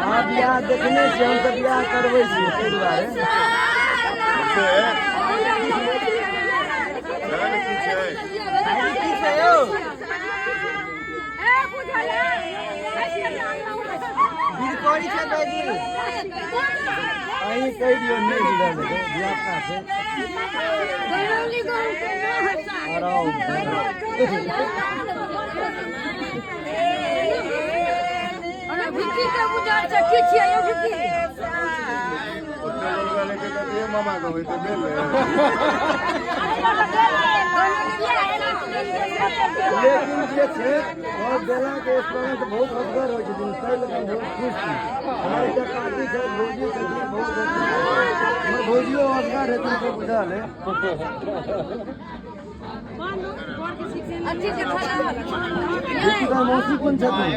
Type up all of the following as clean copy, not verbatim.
अहाँ बियाह देखने छियै, हम तऽ बियाह करबै छियै, ताहि दुआरे। की छै? की छै यौ? बिरकोरी छै भाईजी। अहीं कहि दियौ, नहि बुझल हेतै, धियापुता छै। आराम। ओते लोग लेके तऽ मामा गाँव हेतै भेलै। लेकिन जे छै और बेलाके स्मरण बहुत असगर होइ छथिन, ताहि लऽ कऽ हम बहुत खुश छी। हमर एकटा काकी छथि, भौजी छथिन, बहुत हमर भौजियो असगर हेथिन से बुझल है। मौसी कोन छथिन?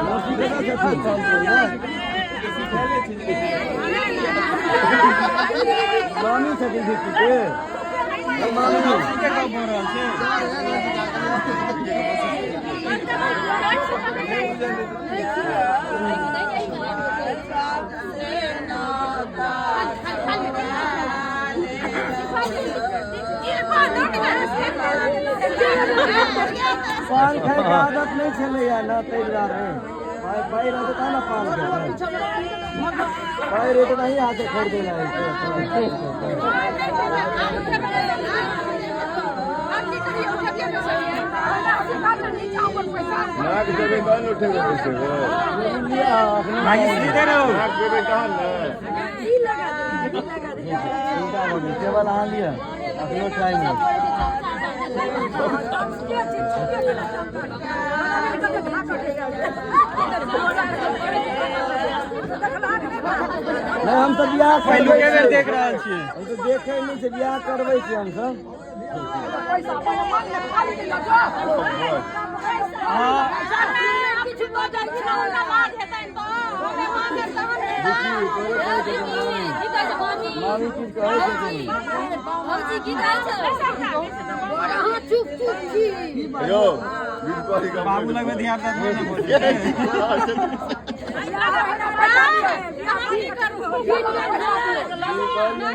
मौसी केना छथिन? मामी छथिन के मामी। पान खायके आदत नहि छलैया ने, ताहि दुआरे। पाइ पाइ रहतै तहन ने पान खेबै। पाइ रहतै तऽ अहीं हाथे खरीदै लए। नाक देबै तहन उठेबै पैसे। नाक देबै तहन ने। चिन्ता नहि, टेबल अहाँ लिअ, अखनो टाइम है। नहि, हम तऽ बियाह करबै। देख रहल छियै। हम तऽ देखै नहि छियै, बियाह करबै छियै हमसब। मामी किछु कहै छथिन? यौ, बिरकोरी। बाबू लगमे धिया पुता ने बोले।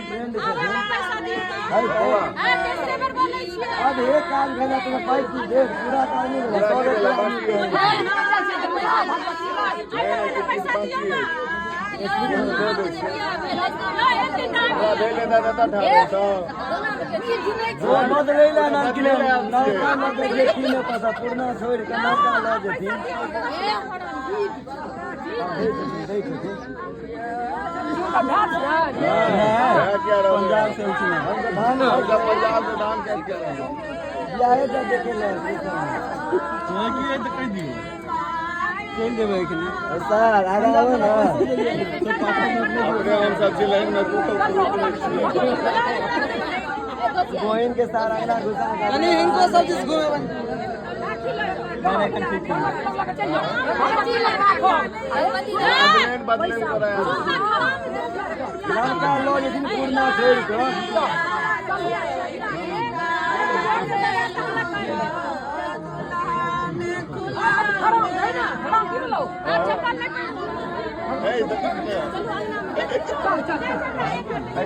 फ्रेंड छथिन। अब एक काज भेल तऽ पाइ की देख, पूरा काज नहि भेल, 100 रुपया। बदलै लए ना किने, नवका लऽ जेथिन, एतऽसँ पुरना छोड़ि कऽ नवका लऽ जेथिन। दै छथिन। पंजाब से छी। हम तऽ धान पंजाब से धान काटि के। बियाहे तऽ देखे लए। की तऽ कहि दियौ, चलि देबै एखने। सर, आगाँ आबू ने। अपने हम सब छी लाइन में, तू तो नहि छियै। बहिन के सारा अंगना घुसा कऽ कनि हिनको सब दिस घुमेबै। एखन ठीक छै। लाइन बदले कराया। लड़का लऽ जेथिन पुरना छोड़ि कऽ।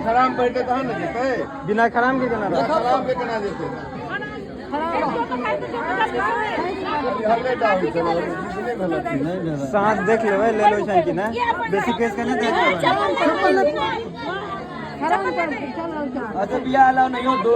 खराम पहिरतै तहन ने जेतै। बिना खराम के केना? बिना खराम के केना जेतै? हल्ले टा होइ छै, नहि भेल। साँझ देख लेबै, ले लो छै कि नहि। बेसी केस के नहि देख लेबै। अच्छा, बियाह लाउ नहियो दो।